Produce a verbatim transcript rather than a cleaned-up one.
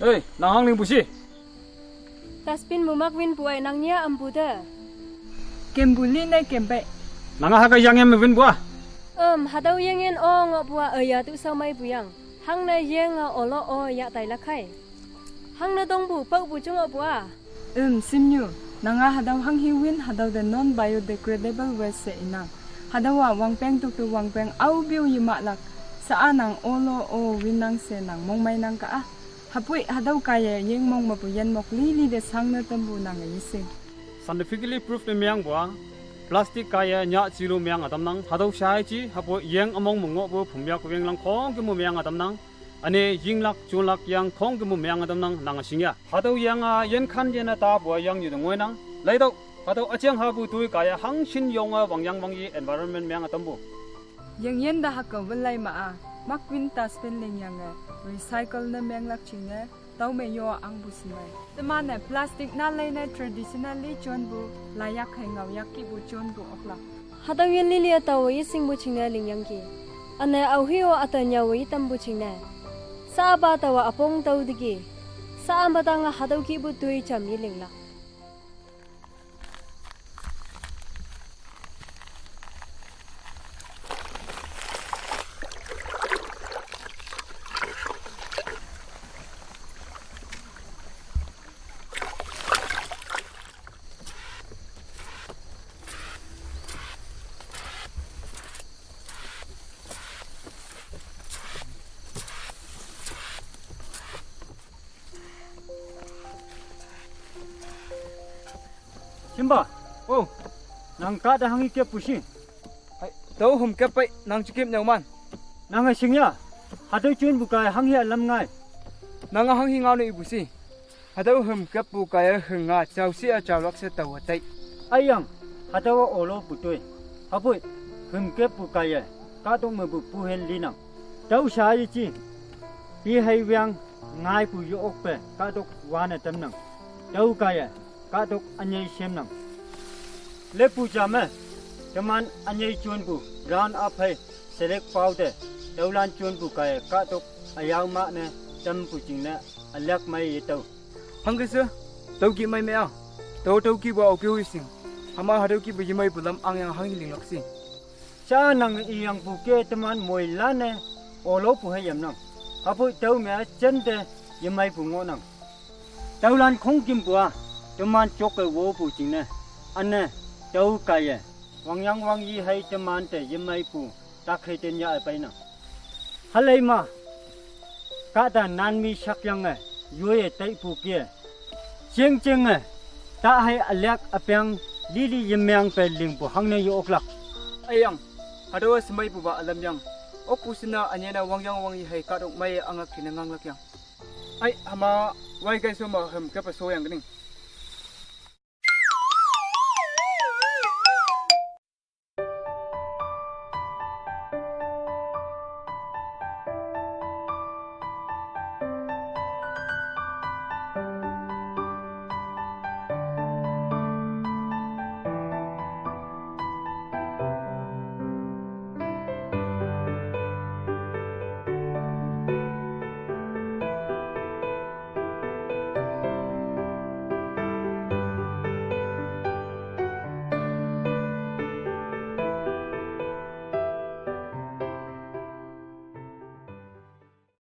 Hei, nang hang ling pusi. Dustbin mumak win buai nang nia ambu de. Kembu li nai kembai. Nang ha ka yang em win bua. Em, hadau yang en o ngo bua aya tu sau mai buyang. Hang na yang a olo o ya tai lakai. Hang na dong bu pau bu chung o bua. Em, simnyu, nanga hadau hang hi win hadau de non biodegradable waste se inang. Hadau a wangpeng tuk tu wangpeng au biu yi mak lak. Sa a nang olo o win nang se nang mong mai nang ka a. Hapui hadau kaya yeng mong mapu yen mok li li de sang na tambu nang a yising. Scientifically proof ne meang bua, plastic kaya nya chilu meang atam nang, hadau shai chi, hapui yeng among mungo bu pumyak weng lang khong ke mu meang atam nang, ane ying lak chun lak yang khong ke mu meang atam nang, nang a sing ya. Hadau yang a yen khan yen a ta bua yang yu de ngoi nang, lai dau, hadau a chiang ha bu tui kaya hang shin yong a wang yang wang yi environment meang atam bu. Yang yen da haka walai ma a, mak win dustbin ling yang e, recycle ne meng lak ching ne, tau me yo ang bu simai. Tema ne plastic na lai ne traditionally chon bu, la yak hai ngau yak ki bu chon bu ok lak. Hadau yen li li a tau yi sing bu ching ne ling yang ki. Ane au hi o ata nya yi tam bu ching ne. Sa a ba tau a apong tau digi. Sa a ba tang a hadau ki bu tui cham yi ling lak. Simba, oh, nang ka da hang i kep pusi. Hai, tau hum kep pai, nang chikip nyau man. Nang a sing ya, hadau chun bu kai hang hi alam ngai. Nang a hang hi ngau ne i pusi. Hadau hum kep bu kai a hung nga chau si a chau lak se tau a tai. Ayang, hadau a olo bu tui. Hapui, hum kep bu kai a, ka dong me bu pu hen li nang. Tau sha yi chi. Pi hai wiang ngai pu yo ok pe, ka dok wan a tam nang. Tau kaya, ka dok anyai shem nang. Le pu jam e, teman anyai chun pu, round up hai, select powder, tau lan chun pu kaya, ka dok ayau ma ne, tam pu ching ne, alak mai ye tau. Hang ke se, tau ki mai me a, tau tau ki bu au piu sing. Hama hadau ki bu yi mai bu lam ang yang hang ling lak si. Cha nang i yang pu ke teman moi lan e, olo pu hai yam nang. Hapu tau me a chen de yamai pu ngo nang. Tau lan khong kim pu a, teman chok e wo pu ching ne. Ane, tau kai e. Wang yang wang yi hai teman te yamai pu, ta khai ten ya e pai nang. Halai ma, ka ta nan mi shak yang e, yoi e tai pu ke. Cheng cheng e, ta hai alek apiang li li yamyang pe ling pu hang ne yo ok lak. Ayang, hadau a semai pu ba alam yang. Ok pu sina anye na wang yang wang yi hai ka dok mai ang ak ki na ngang lak yang. Ai, hama, wai gai so ma hem ke pa so yang ning.